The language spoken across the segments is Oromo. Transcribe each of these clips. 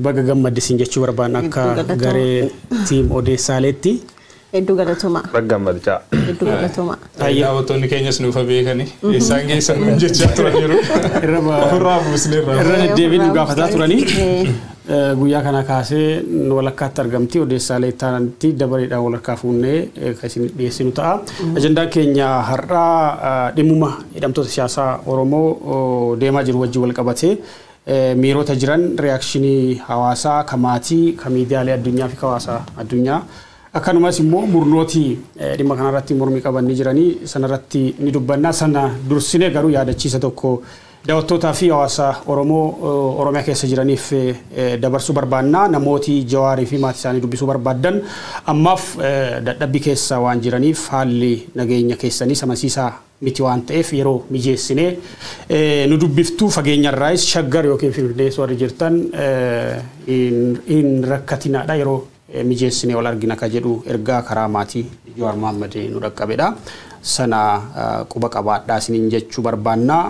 Baga gammadde siin jechuu barbaanna akka garee team Odeessaaleetti. Hedduu galatoomaa. Baga gammadde. Hedduu galatoomaa. Daawwattoonni keenyas nuuf beekani. Eessaan geessan nuun jechaa turaniiru. Ofirraa buusneerra. Irra deddeebiin nu gaafataa turanii. Guyyaa kana kaasee walakkaatti argamti. Odeessaalee itti dabareedhaan walakkaa fuunnee kan isin dhiyeessinu ta'a. Ajandaan keenya har'aa dhimmuma hidhamtoota siyaasaa Oromoo deemaa jiru wajjin wal qabatee miirota jiran, reaction hawaasaa, ka maatii, ka miidiyaalee addunyaa fi hawaasa addunyaa, akkanumas immoo murnooti dhimma kanarratti mormii qaban ni jiranii, sanarratti ni dubbanna. Sana dursinee garuu yaadachiisa tokko daawwattootaa fi hawaasa Oromoo Oromiyaa keessa jiraniif dabarsuu barbaanna. Namooti Jawaarii fi maatii isaanii dubbisuu barbaaddan ammaaf dadhabbii keessa waan jiraniif, haalli nageenya keessanii amansiisaa miti waan ta'eef, yeroo mijeessinee nu dubbiftuu. Fageenyarraayis Shaggar yookiin Finfinnee warri jirtan hin rakkatinaadha, yeroo mijeessinee wal argina ka jedhu ergaa karaa maatii Jawaar Mohaammed nu dhaqqabedha. Sana quba qabaadhaa isiniin jechuu barbaanna.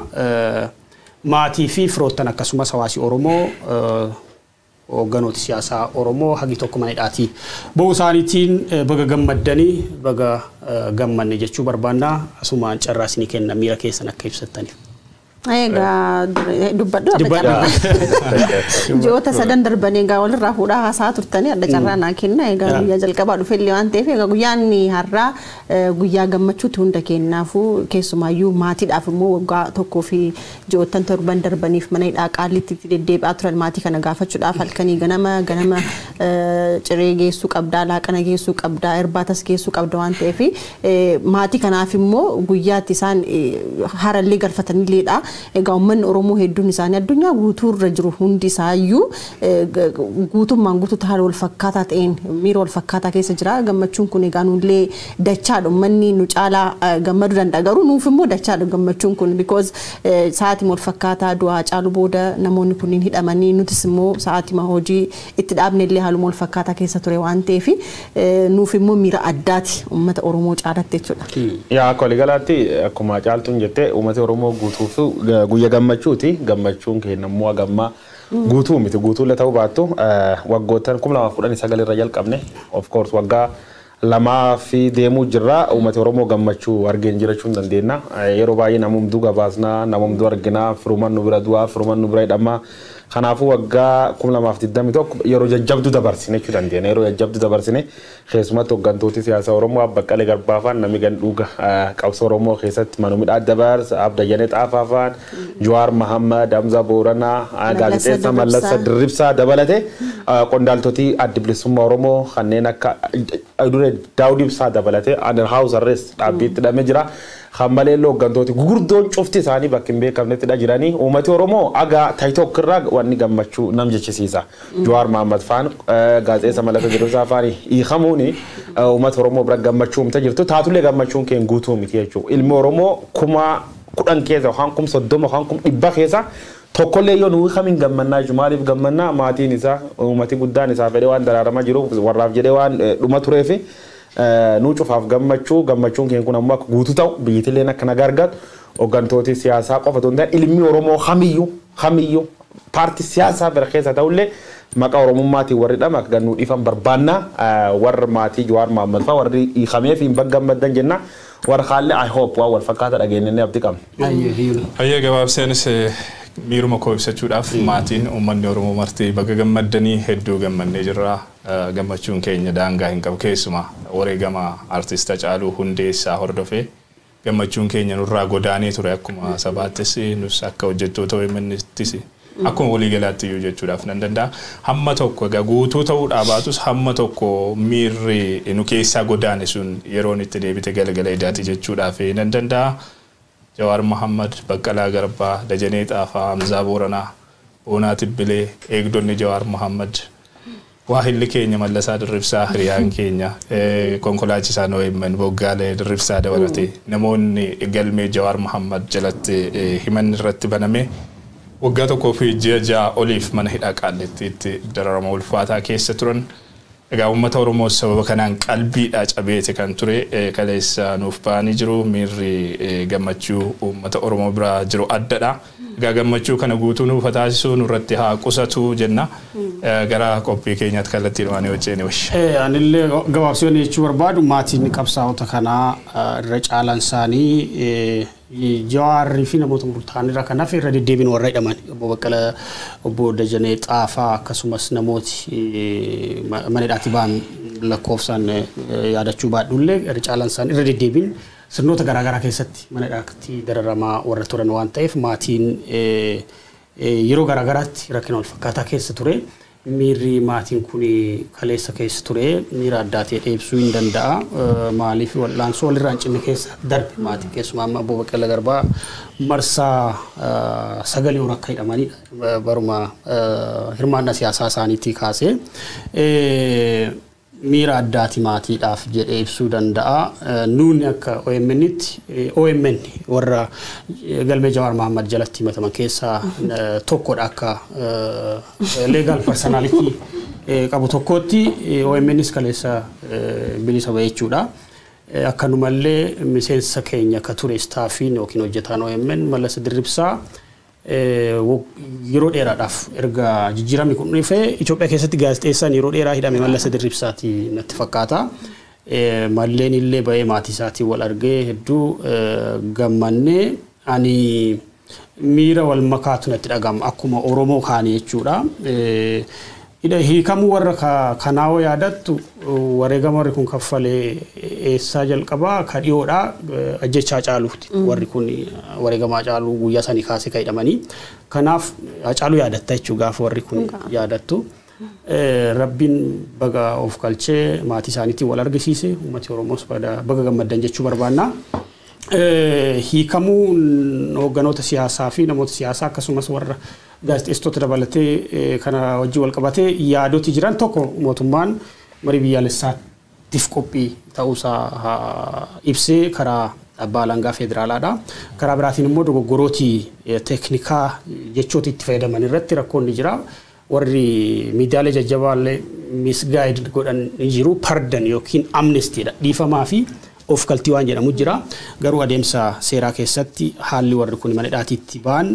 Maatii fi firoottan akkasumas hawaasi Oromoo hoogganooti siyaasaa Oromoo hagi tokko mana hidhaatii ba'uu isaaniitiin baga gammaddanii, baga gammanne jechuu barbaanna. Asumaan carraa isinii kenna, miira keessan akka ibsattaniif. Egaa dubbadhu. Ji'oota sadan darbanii egaa walirraa fuudhaa haasaa turtanii, adda carraa naa kenna. Egaa guyyaa jalqabaa dhufellee waan ta'eef, egaa guyyaan har'aa guyyaa gammachuuti hunda kennaafuu, keessumaayyuu maatiidhaaf immoo. Waggaa tokkoo fi ji'oottan 7 darbaniif mana hidhaa Qaalitti itti deddeebi'aa turan maatii kana gaafachuudhaaf. Halkanii ganama ganama ciree geessuu qabdaa, laaqana geessuu qabdaa, irbaatas geessuu qabda waan ta'eef, maatii kanaaf immoo guyyaatti isaan harallee galfatanilleedha. Egaa uummanni Oromoo hedduun isaanii addunyaa guutuurra jiru hundi isaayyuu guutummaan guutuutti haala wal fakkaataa ta'een miira wal fakkaataa keessa jira. Gammachuun kun egaa nullee dachaadha. Uummanni nu caalaa gammaduu danda'a, garuu nuuf immoo dachaadha gammachuun kun, because sa'aatii wal fakkaataa du'aa Haacaaluu booda namoonni kunniin hidhamanii, nutis immoo sa'aatii hojii itti dhaabne illee haaluma wal fakkaataa keessa ture waan ta'eef, nuuf immoo miira addaati uummata Oromoo caalatti jechuudha. Yaa, akka waliigalaatti akkuma Caaltuun jette, uummata Oromoo guutuuf guyya gammachuuti. Gammachuun keenya immoo gammaa guutuu miti, guutuullee ta'uu baattu, waggoottan 2019 irra jalqabne, of course waggaa 2 fi deemuu jirra. Uummata Oromoo gammachuu argeen jirachuu hin dandeenya. Yeroo baay'ee namumtuu gabaasnaa, namumtuu arginaa, firuman nu bira du'aa, firuman nu bira hidhamaa. Kanaafuu waggaa 2021 yeroo jajjabduu dabarsine jechuu dandeenya. Yeroo jajjabduu dabarsine, keessumatti hooggantooti siyaasa Oromoo Baqqalee Garbaa faan, namni gandhuuga qabsoo Oromoo keessatti manumidhaa dabarsa, Abdayyanee Xaafaa faan, Jawaar Mahammad, Hamza Booranaa, gaazexeessa Mallasa Dirribsaa dabalatee, qondaaltotii Adda Bilisummaa Oromoo kanneen akka Duree Daawud Ibsaa dabalatee under house arrest dhaabbiitti hidhamee jira. Kan malee hooggantooti gurguddoon cufti isaanii bakka hin beekamnetti jiranii. Uummati Oromoo aga tayi tokkirraa wanni gammachuu nam jechisiisa. Jawaar Mahammad faan, gaazexeessa Mallasa Dirribsaa faan hiikamuuni uummata Oromoo bira gammachuu humta jirtu. Taatullee gammachuun keen guutuu miti jechuudha. Ilmi Oromoo 10,000 keessa yookaan 30,000 yookaan 100,000 keessa tokkollee yoo nu hiikamin gammannaa jechuudha. Maaliif gammannaa? Maatiin isaa, uummati guddaan isaa fedhee waan daraaramaa jiruuf, warraaf jedhee waan dhuma tureefi nuu cufaaf gammachuu. Gammachuun keenya kun ammoo akka guutuu ta'u, biyyattilleen akka nagaa argatu, hooggantooti siyaasaa qofa otoo hin ta'in ilmi Oromoo kamiyyuu kamiyyuu paartii siyaasaa bira keessa ta'ullee maqaa Oromummaatiin warri dhama akka gannuu dhiifan barbaanna. Warra maatii Jawaar Mahammad fa'aa warri hiikamee fi hin gammaddan jenna. Warra kaallee I hope waan wal fakkaata dhageenyee abdii qabna. Hayyee, gabaabseenis miiruma koo ibsachuudhaaf, maatiin, uummanni Oromoo marti baga gammaddanii. Hedduu gammannee jirra. Gammachuun keenya daangaa hin qabu. Keessumaa wareegama artist Hacaaluu Hundeessaa hordofee gammachuun keenya nurraa godaanee ture, akkuma sabaattis, nus akka hojjettoota OMN'ttis, akkuma waliigalaatti iyyuu jechuudhaaf nan danda'a. Hamma tokko egaa guutuu ta'uudhaa baatus, hamma tokko miirri nu keessaa godaane sun yeroon itti deebite galgala idaati jechuudhaaf nan danda'a. Jawaar Mohammad, Baqqalaa Garbaa, Dajanee Xaafaa, Hamzaa Booranaa, Boonaa Tibbilee, eegdonni Jawaar Mohammad, waahilli keenya Mallasaa Dirribsaa, hiriyaan keenya konkolaachisaan OMN Boggaalee Dirribsaa dabalatee, namoonni galmee Jawaar Mohammad jalatti himanni irratti baname waggaa 1 fi ji'a 6 oliif mana hidhaa Qaallittiitti dararama ulfaataa keessa turan. Egaa uummata Oromoo sababa kanaan qalbiidhaa cabeete kan ture kaleessa nuuf ba'anii jiru. Miirri gammachuu uummata Oromoo biraa jiru addadha. Egaa gammachuu kana guutuu nuuf haa taasisu, nurratti haa qusatu jenna. Gara qophii keenyaatti kallattii dhumaanii wajjin wayya. Anillee gabaabsee jechuu barbaadu maatiin qabsaa'ota kanaa irra caalaan isaanii Jawaarrii fi namoota murtaa'an irraa kanaaf irra deddeebiin warra hidhaman obbo Baqqalaa, obbo Dajanee Xaafaa akkasumas namooti mana hidhaatii ba'an lakkoofsaan yaadachuu baadhullee irra caalaan isaanii irra deddeebiin sirnoota garaagaraa keessatti mana hidhaatti dararamaa warra turan waan ta'eef maatiin yeroo garaagaraatti rakkina wal fakkaataa keessa ture. Miirri maatiin kun kaleessa keessa ture miira addaa ta'e ibsuu hin danda'a. Maaliif wal'aansoo walirraa hin cinne keessa darbe maatiin keessumaa amma obbo Baqqalaa Garbaa marsaa 9 ol akka hidhamanidha. Baruma hirmaannaa siyaasaa isaaniitii kaasee. Miira addaati maatiidhaaf jedhee ibsuu danda'a. Nuuni akka OMN'tti OMN warra galmee Jawaar Mohammad jalatti himataman keessaa tokkodha akka legal personality qabu tokkotti OMNs kaleessa bilisa ba'e jechuudha. Akkanumallee miseensa keenya akka ture staffiin yookiin hojjetaan OMN Mallasa Dirribsaa yeroo dheeraadhaaf erga jijjiiramni kun dhufee Itoophiyaa keessatti gaazexeessaan yeroo dheeraa hidhame Mallasa Dirribsaati natti fakkaata. Malleen illee ba'ee maatii isaatiin wal argee hedduu gammannee ani miira wal makaatu natti dhaga'ama akkuma Oromoo kaanii jechuudha. Hiikamuu warra kanaawoo yaadattu wareegama warri kun kaffalee eessaa jalqabaa ka dhiyoodhaa ajjechaa caaluuti. Warri kun wareegama caaluu guyyaa sanii kaasee ka hidhamanii. Kanaaf caaluu yaadatta jechuudha gaafa warri kun yaadattu. Rabbiin baga of galchee maatii isaaniitiin wal argisiise uummati Oromoos baga gammaddan jechuu barbaanna. Hiikamuun hoogganoota siyaasaa fi namoota siyaasaa akkasumas warra gaazexeessitoota dabalatee kana wajjin wal qabatee yaadoti jiran tokko mootummaan marii biyyaalessaatiif qophii ta'uusaa ibsee karaa abbaa alangaa federaalaadha. Karaa biraatiin immoo dogoggorootii teeknikaa jechoota itti fayyadaman irratti rakkoon ni jira. Warri miidiyaalee jajjabaallee misguide godhan ni jiru pardan yookiin amnestiidha dhiifamaa fi of galtii waan jedhamu jira. Garuu adeemsa seeraa keessatti haalli warri kun mana hidhaatiitti ba'an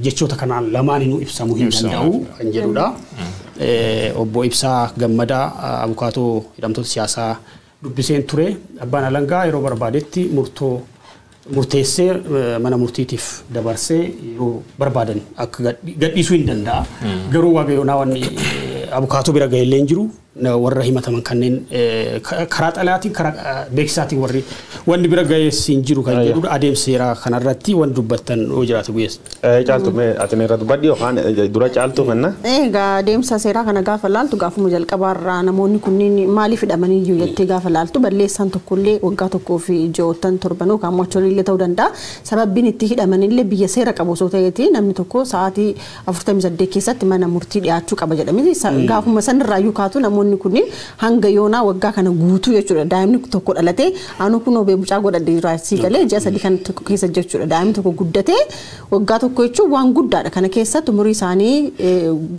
jechoota kanaan lamaaniinuu ibsamuu hin danda'u kan jedhudha. Obbo Ibsaa Gammadaa abukaatoo hidhamtoota siyaasaa dubbiseen ture. Abbaan alangaa yeroo barbaadetti murtoo murteessee mana murtiitiif dabarsee yeroo barbaadan akka gadhiisuu hin danda'a. Garuu waaqayyoonaa wanni abukaatoo bira ga'ellee hin jiru. Warra himataman kanneen karaa xalayaatiin karaa beeksisaatiin warri wanni bira ga'ees hin jiru kan jedhudha. Adeemsa seeraa kanarratti wanni dubbattan yoo jiraate guyyeessa. Caaltu ati irra dubbadhi yookaan dura caaltu kanna. Egaa adeemsa seeraa kana gaafa laaltu gaafuma jalqabaarraa namoonni kunniin maaliif hidhamanii iyyuu jettee gaafa laaltu balleessaan tokkollee waggaa tokkoo fi ji'oottan torban yookaan mocholiillee ta'uu danda'a. Sababbiin itti hidhamanillee biyya seera qabu osoo ta'eeti namni tokko sa'aatii 48 keessatti mana murtii dhiyaachuu qaba jedhamee gaafuma sanirraayyuu kaatu namoonni kunniin hanga yoonaa waggaa kana guutuu jechuudha. Daa'imni tokko dhalatee anu kun obee mucaa godhadhee jira asii galee ji'a 3 kan tokko keessa jechuudha. Daa'imni tokko guddatee waggaa tokko jechuun waan guddaadha. Kana keessatti umurii isaanii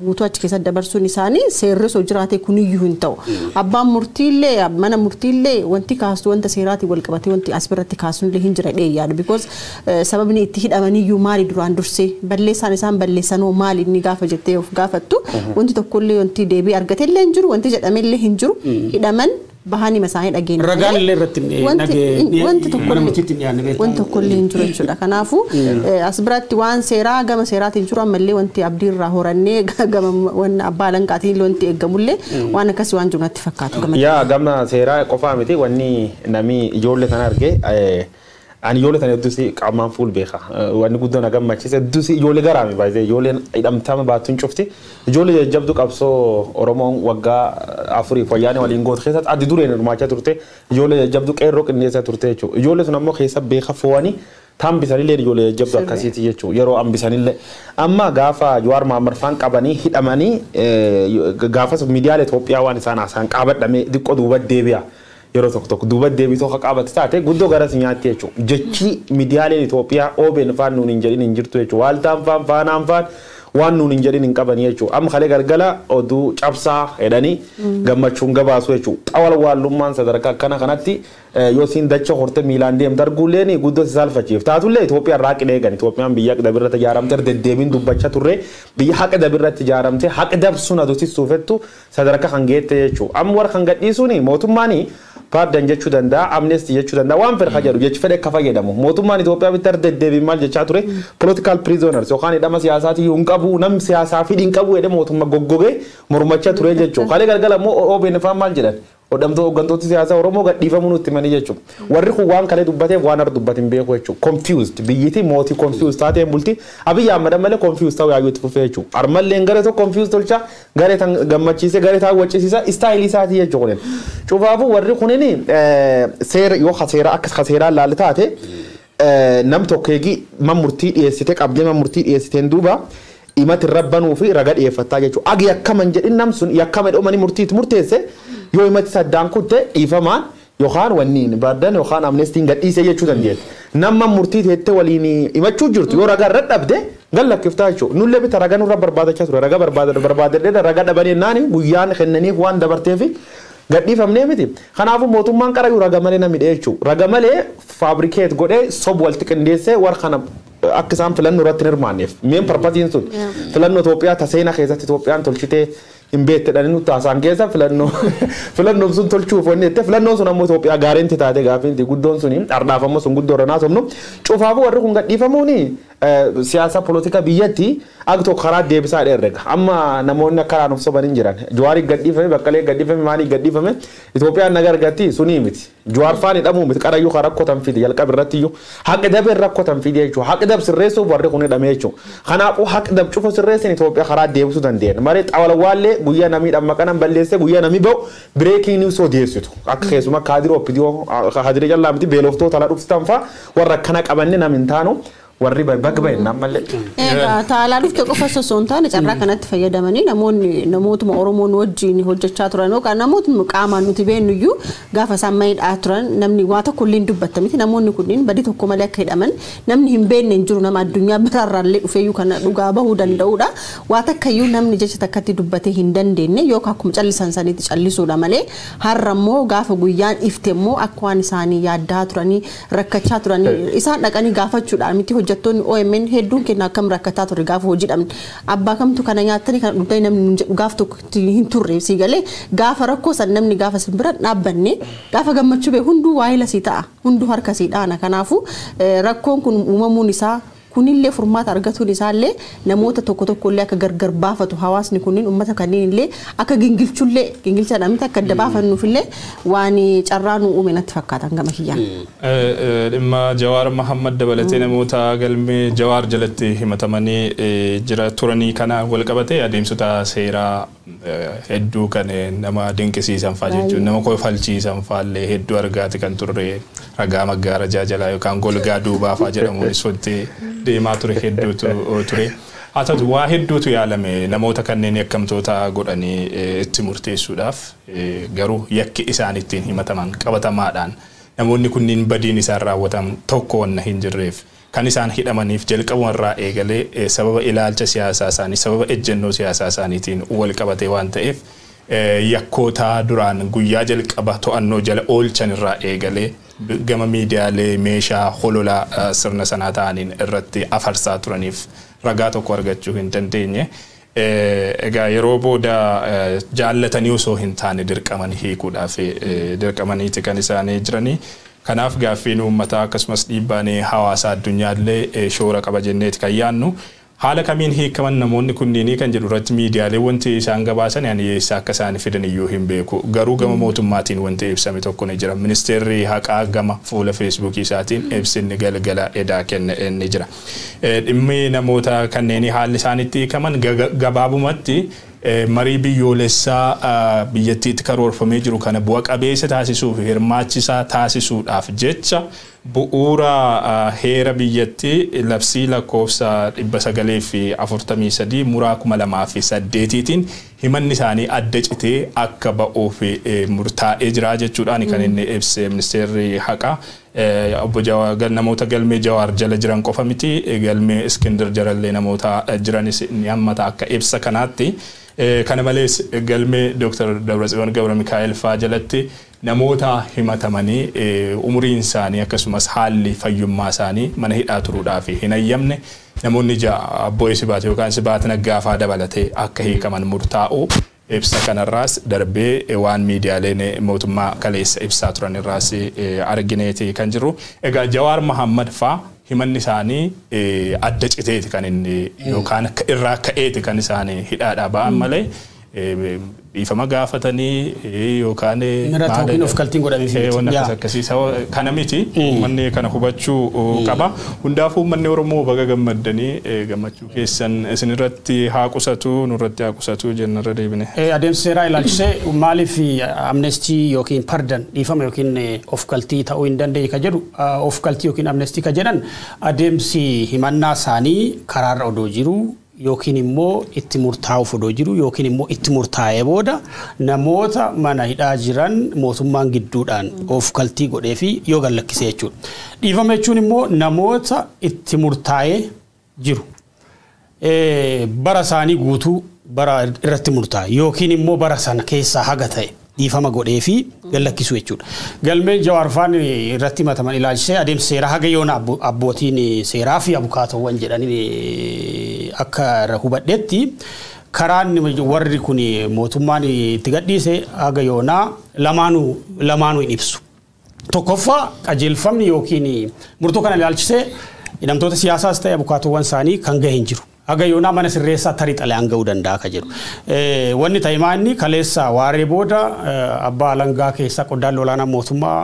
guutuu achi keessatti dabarsuun isaanii seerri osoo jiraate kuniyyuu hin ta'u. Abbaan murtiillee mana murtiillee wanti kaastu wanta seeraatiin wal qabatee wanti as biratti kaasuunillee hin jira dhee yaadu. Because sababni itti hidhamaniyyuu maali duraan dursee balleessaan isaan balleessanoo maali inni gaafa jettee of gaafattu wanti tokkollee wanti deebii argatellee hin jiru wanti jedhamellee hin jiru hidhaman bahanii masaanii dhageenya. Ragaan illee irratti wanti tokkollee hin jiru jechuudha. Kanaafuu as biratti waan seeraa gama seeraatiin jiru ammallee wanti abdii irraa horannee gama waan abbaa alangaatiin wanti eeggamullee waan akkasii waan jiru natti fakkaatu. Yaa gama seeraa qofaa miti wanni namni ijoollee sana arge ani ijoollee sana hedduus qaamaan fuul beeka. Wanni guddoo na gammachiise hedduus ijoollee garaami baay'ee ijoolleen hidhamtama baattuun cufti. Ijoollee jajjabdu qabsoo Oromoon waggaa 4 wayyaanee waliin goote keessatti addi dureen hirmaachaa turte. Ijoollee jajjabdu qeerroo qindeessaa turte jechuudha. Ijoollee sun ammoo keessa beeka fo'anii tambisanillee ijoollee jajjabdu akkasiiti jechuudha. Yeroo hambisanillee amma gaafa Jawaar Mohammad faan qabanii hidhamanii gaafas miidiyaalee Itoophiyaa waan isaan haasa'an qaabadhamee xiqqoo duuba deebi'a. Yeroo tokko tokko duuba deebisoo akka qabatte taate guddoo garas nyaatti jechuudha. Jechi miidiyaaleen Itoophiyaa OBN faan nuun hin jedhin hin jirtu jechuudha. Waaltaan faan faanaan faan waan nuun hin jedhin hin qabanii jechuudha. Amma kalee galgala oduu cabsaa jedhanii gammachuun gabaasu jechuudha. Xawal waallummaan sadarkaa akkana kanatti Yoo siin dacha horte miilaan deemte arguulleen guddoo si saalfachiif. Taatullee Itoophiyaan raaqi dheegan. Itoophiyaan biyya haqa dabirratti ijaaramte, deddeebiin dubbachaa turre, biyya haqa dabirratti ijaaramte, haqa dabsuun aduutti suufettu sadarkaa kan geette jechuudha. Amma warra kan gadhiisuun mootummaan pardon jechuu danda'a, amnesty jechuu danda'a, waan fedha jedhu jechi fedhe akka fayyadamu. Mootummaan Itoophiyaa bitti deddeebiin maal jechaa ture? Political prisoners yookaan hidhama siyaasaatii hin qabu, nam siyaasaa fidhi hin qabu jedhee mootummaa goggogee mormachaa ture jechuudha. Kalee galgala immoo OBN faan maal jedhan? Hooggantooti siyaasaa Oromoo gadhiifamuu nutti himanii jechuudha. Warri kun waan kalee dubbateef waan har dubbatin beeku jechuudha. Confused, biyyiti mootii confused taateen bulti. Abiyyi Ahmad malee confused ta'uu yaayyuu itti fufee jechuudha. Armalleen garee tokko confused tolcha, garee tan gammachiise, garee tan waccisiisa, style isaatii jechuudha kunin. Cufaafuu warri kunin seera yoo seera akka seeraan laalle taate, nam tokko eegi man murtii dhiyeessite qabdee, man murtii dhiyeessiteen duuba himati irra banuu fi raga dhiyeeffattaa jechuudha. Agi yakkaman jedhin nam sun yakkama jedhamanii murtiitti murteesse, yoo himati saddaan kutte dhiifamaan yookaan wanniin pardon yookaan amnestyn gadhiisee jechuu dandeenya. Nama murtii teettee waliin himachuu jirtu yoo ragaa irra dhabde gallakkiftaa jechuudha. Nullee bita ragaa nurra barbaadachaa ture, ragaa barbaadadhee ragaa dhabanii naani guyyaan kennaniif waan dabarteefi gadhiifamnee miti. Kanaafuu mootummaan qarayyuu raga malee na midhee jechuudha. Raga malee fabricate godhee sob walitti qindeessee warra kana akka isaan filannoo irratti hin hirmaanneef. Main purposeiin sun filannoo Itoophiyaa ta seenaa keessatti Itoophiyaan tolchitee hin beekte dhanii nutti haasaan keessa filannoon sun tolchuuf wanni jette, filannoon sun ammoo Itoophiyaa gaariinti taate gaafiinti guddoon suni dhardhaaf ammoo sun guddoo irra naasofnu. Cufaafuu warri kun gadhiifamuuni siyaasa polotika biyyatti akka tokko karaa deebisaa herrega. Amma namoonni akka naan of soban hin jiran. Jawaarii gadhiifame, Baqqalee gadhiifame, maalii gadhiifame, Itoophiyaan naga argatti sunii miti. Jawaar faan hidhamuu miti, qarayyuu kan rakkotan fide jalqaba irratti iyyuu haqi dabeen rakkotan fide jechuudha. Haqi dab sirreessuuf warri kun hidhame jechuudha. Kanaafuu haqi dab cufa sirreessin Itoophiyaa karaa deebisuu dandeenya. Malee xawalawwaallee guyyaa namii dhammaqanan balleessee guyyaa namii ba'u breaking news odeessitu. Akka keessumaa kaadiroo oppidiyoo kaadiree callaa miti, beeloftoota ala dhuftan fa'a warra akkana qabanne nam hin taanu warri bakka ba'e ammallee. Egaa taalaa dhufte qofa osoo hin taane, carraa kanatti fayyadamanii namoonni namootuma Oromoon wajjin hojjechaa turan yookaan namootni qaamaan nuti beeknu iyyuu gaafa isaan maayidhaa turan namni waa tokko illee hin dubbatta miti. Namoonni kunneen badii tokko malee akka hidhaman namni hin beekne hin jiru, nama addunyaa biraarraallee dhufeeyyuu kana dhugaa bahuu danda'udha. Waa takka iyyuu namni jecha takkatti dubbatee hin dandeenye yookaan akkuma callisan sanitti callisuudha malee, har'a immoo gaafa guyyaan ifte immoo akka waan isaanii yaaddaa turanii rakkachaa turanii isaan dhaqanii gaafachuudhaan miti. Hojjettoonni OMN hedduun keenya akkam rakkataa ture gaafa hojii dhabne, abbaa kamtu kana nyaatanii kana dhugdanii namni nun jedhu gaaf tokko hin turre sii galee. Gaafa rakkoo san namni gaafa sin bira dhaabbanne, gaafa gammachuu bee hunduu waa'ee sii ta'a, hunduu harka sii dhaana. Kanaafuu rakkoon kun uumamuun isaa kunillee furmaata argatuun isaallee namoota tokko tokko illee akka gargar baafatu, hawaasni kunniin uummata kanneen illee akka gingilchullee gingilcha miti, akka adda baafannuufillee waan carraa nu uume natti fakkaatan gama kiyyaan. Dhimma Jawaar Mahammad dabalatee namoota galmee Jawaar jalatti himatamanii jira turanii kana wal qabatee adeemsota seeraa hedduu kan nama dinqisiisan fa'aa jechuun nama kofalchiisan fa'aallee hedduu argaati kan turre, ragaa maggaarajaa jalaa yookaan golgaa duubaa fa'aa jedhamuunis wanti deemaa ture hedduutu ture. Haa ta'u, waa hedduutu yaalame namoota kanneen yakkamtoota godhanii itti murteessuudhaaf, garuu yakki isaan ittiin himataman qabatamaadhaan namoonni kunniin badiin isaan raawwatan tokko wanna hin jirreef, kan isaan hidhamaniif jalqabumarraa eegalee sababa ilaalcha siyaasaa isaanii, sababa ejjennoo siyaasaa isaaniitiin wal qabatee waan ta'eef, yakkoota duraan guyyaa jalqaba to'annoo jala oolchan irraa eegalee gama miidiyaalee meeshaa hololaa sirna sanaa ta'aniin irratti afarsaa turaniif ragaa tokko argachuu hin dandeenye. Egaa yeroo booda jaallatanii osoo hin taane dirqamanii hiikuudhaaf dirqamaniiti kan isaanii jiranii. Kanaaf gaaffiin uummataa akkasumas dhiibbaan hawaasa addunyaallee shoora qaba jenneeti kan yaannu. Haala kamiin hiikaman namoonni kunniinii kan jedhu irratti miidiyaalee wanti isaan gabaasan ani eessaa akka isaan fidan iyyuu hin beeku. Garuu gama mootummaatiin wanti ibsame tokko ni jira. Ministeerri haqaa gama fuula Feesbuukii isaatiin ibsinni galgala edaa kenne ni jira. Dhimmi namoota kanneenii haalli isaan itti hiikaman gabaabumatti marii biyyoolessaa biyyattiitti karoorfamee jiru kana bu'a qabeessa taasisuu fi hirmaachisaa taasisuudhaaf jecha bu'uura heera biyyattii labsii lakkoofsa 943 muraa 2008tiin himanni isaanii adda citee akka ba'uuf murtaa'ee jira jechuudhaan kan inni ibse ministeerri haqaa. Obbo Jawaar, namoota galmee Jawaar jala jiran qofa miti, galmee Iskindir jalallee namoota jiranis ni hammata akka ibsa kanaatti. Kana malees galmee Dr. Dabratsiyoon Gabra Mikaa'el faa jalatti Namoota himatamanii umuriin isaanii akkasumas haalli fayyummaa isaanii mana hidhaa turuudhaaf hin ayyamne namoonni 6 Abbooyi Sibaat yookaan Sibaat Naggaafaa dabalatee akka hiikaman murtaa'u ibsa kanarraas darbee waan miidiyaaleen mootummaa kaleessa ibsaa turan irraas argineeti kan jiru. Egaa Jawaar Mahammad faa himanni isaanii adda citeeti kan inni yookaan irraa ka'eeti kan isaanii hidhaadhaa ba'an malee dhiifama gaafatanii yookaan yookiin of kaltiin godhamee fi waan akkasii kana miti. Uummanni kana hubachuu qaba. Hundaafuu uummanni Oromoo baga gammaddanii, gammachuu keessan isinirratti haa qusatu, nurratti haa qusatu jennarra deebine. Adeemsa seeraa ilaalchisee maaliif amnestii yookiin pardon, dhiifama yookiin of kaltii ta'uu hin dandeenye ka jedhu, of kaltii yookiin amnestii ka jedhan, adeemsi himannaa isaanii karaarra odoo jiru yookiin immoo itti murtaa'uuf odoo jiru yookiin immoo itti murtaa'ee booda namoota mana hidhaa jiran mootummaan gidduudhaan of kaltii godhee fi yoo gallakkisee jechuudha. Dhiifama jechuun immoo namoota itti murtaa'ee jiru bara isaanii guutuu bara irratti murtaa'e yookiin immoo bara sana keessaa haga ta'e dhiifama godhee fi gallakkisuu jechuudha. Galmeen Jawaar faan irratti himataman ilaalchisee adeemsa seeraa haga yoona abbootiin seeraa fi abukaatowwan jedhanii akka irra hubadhetti karaan warri kun mootummaan itti gadhiise haga yoonaa lamaanuu hin ibsu. Tokkoffaa, qajeelfamni yookiin murtoo kana ilaalchisee hidhamtoota siyaasaas ta'e abukaatowwan isaanii kan gahe hin jiru. Haga yoonaa mana sirreessaa tarii xalayaan ga'uu danda'a ka jedhu. Wanni ta'e maanni kaleessa waaree booda abbaa alangaa keessaa qondaalli olaanaa mootummaa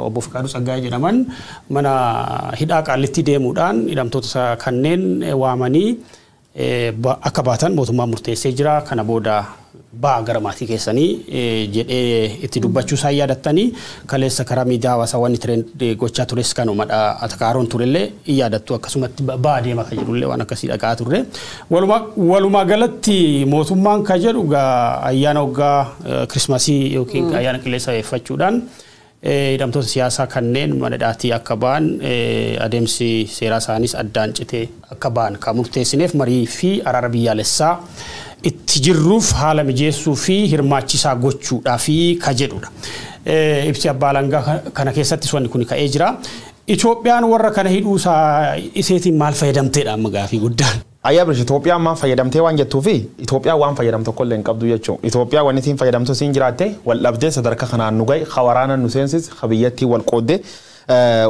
obbo Fiqaaduu Tsaggaayee jedhaman mana hidhaa Qaallitti deemuudhaan hidhamtoota kanneen waamanii akka baatan mootummaan murteessee jira. Kana booda ba'a gara maatii keessanii jedhee itti dubbachuu isaa yaadattanii kaleessa karaa miidiyaa hawaasaa wanni trend gochaa tures kanumadha. Atakaaroon turellee hin yaadattu, akkasumatti ba'a deema kan jedhullee waan akkasii dhaga'aa turre. Walumaa galatti mootummaan kan jedhu ayyaana waggaa kirismasii yookiin ayyaana qilleensa eeffachuudhaan hidhamtoota siyaasaa kanneen mana hidhaatii akka ba'an, adeemsi seeraa isaaniis addaan citee akka ba'an kan murteessineef marii fi araara biyyaalessaa itti jirruuf haala mijeessuu fi hirmaachisaa gochuudhaa fi ka jedhudha. Ibsi abbaa alangaa kana keessattis wanni kun ka'ee jira. Itoophiyaan warra kana hidhuu iseetiin maal fayyadamteedha amma gaafii guddaan? Ayyaa birish, Itoophiyaan maal fayyadamtee waan jettuufi Itoophiyaan waan fayyadamtu tokkollee hin qabdu jechuudha. Itoophiyaan wanni isiin fayyadamtu siin jiraatte wal dhabdee sadarkaa kanaan nu gahe, ka waraana nu seensis, ka biyyattii wal qooddee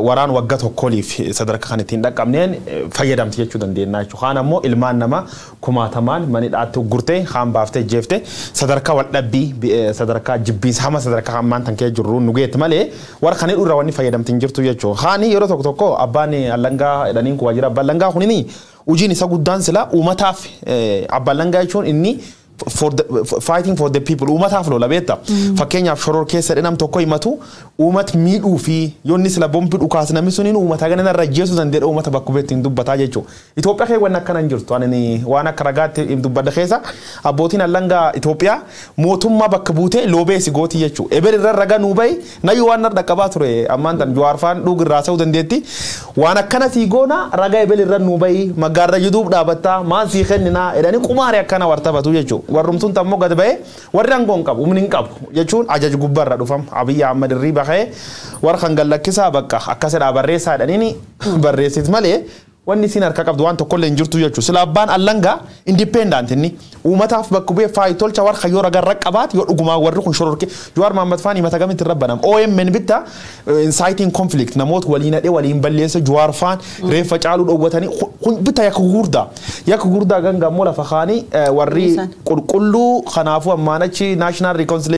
waraan waggaa tokkoliif sadarkaa kan ittiin dhaqqabneen fayyadamti jechuu dandeenya jechuudha. Kaan ammoo ilmaan namaa kumaatamaan mana hidhaatti gurtee kaan baaftee jeeftee sadarkaa wal dhabbii, sadarkaa jibbiinsa hama sadarkaa hammaan tan kee jirru nu geetti malee warra kan hidhu irraa wanni fayyadamti hin jirtu jechuudha. Kaani yeroo tokko tokko abbaan alangaa jedhaniin kun waajjira abbaan alangaa kunini hojiin isa guddaan sila uummataaf, abbaan alangaa jechuun inni for the fighting for the people, uummataaf lola beekta. Fakkeenyaaf shoror keessa nam tokko himatu uummat miidhuu fi yoonni sila bombi dhukaas namni suniin uummata gana irra jeesuu danda'e uummata bakka bu'eetti hin dubbataa jechuudha. Itoophiyaa kee wanni akkana hin jirtu. Ani waan akka ragaatti dubbadha keessa abbootiin alangaa Itoophiyaa mootummaa bakka buutee loobeesi gootii jechuudha. Eber irra ragaa nuu bahi nayyuu waan narra dhaqqabaa ture ammaan tan Jawaar faan dhuug irraa sa'uu dandeetti. Waan akkana sii goona, ragaa ebel irra nuu bahi, maggaarra jiduuf dhaabbattaa maan sii kenninaa jedhanii qumaaree akkana wartabatu jechuudha. Warrumtuun tammoo gad ba'ee warri aangoo hin qabu, humni hin qabu jechuun ajaja gubbaarra dhufam Abiyyi Ahmad irrii bahee warra kan gallakkisaa bakka akkasidhaa barreessaa jedhaniini barreessit malee wanni isiin harka qabdu waan tokkollee hin jirtu jechuudha. Sila abbaan allangaa independent inni uummataaf bakka bu'ee faayi tolcha warra yoo ragaa qabaat yoo dhugumaa warri kun shororke Jawaar Mahammad faan himata gamitti irra banam. OMN bitta inciting conflict, namoota waliin hadhee waliin balleessa, Jawaar faan reeffa caaluu dhoowwatanii kun bitta yakka gurguddaa. Yakka gurguddaa ganga ammoo lafa kaanii warri qulqulluu kanaafuu ammaan achi national reconciliation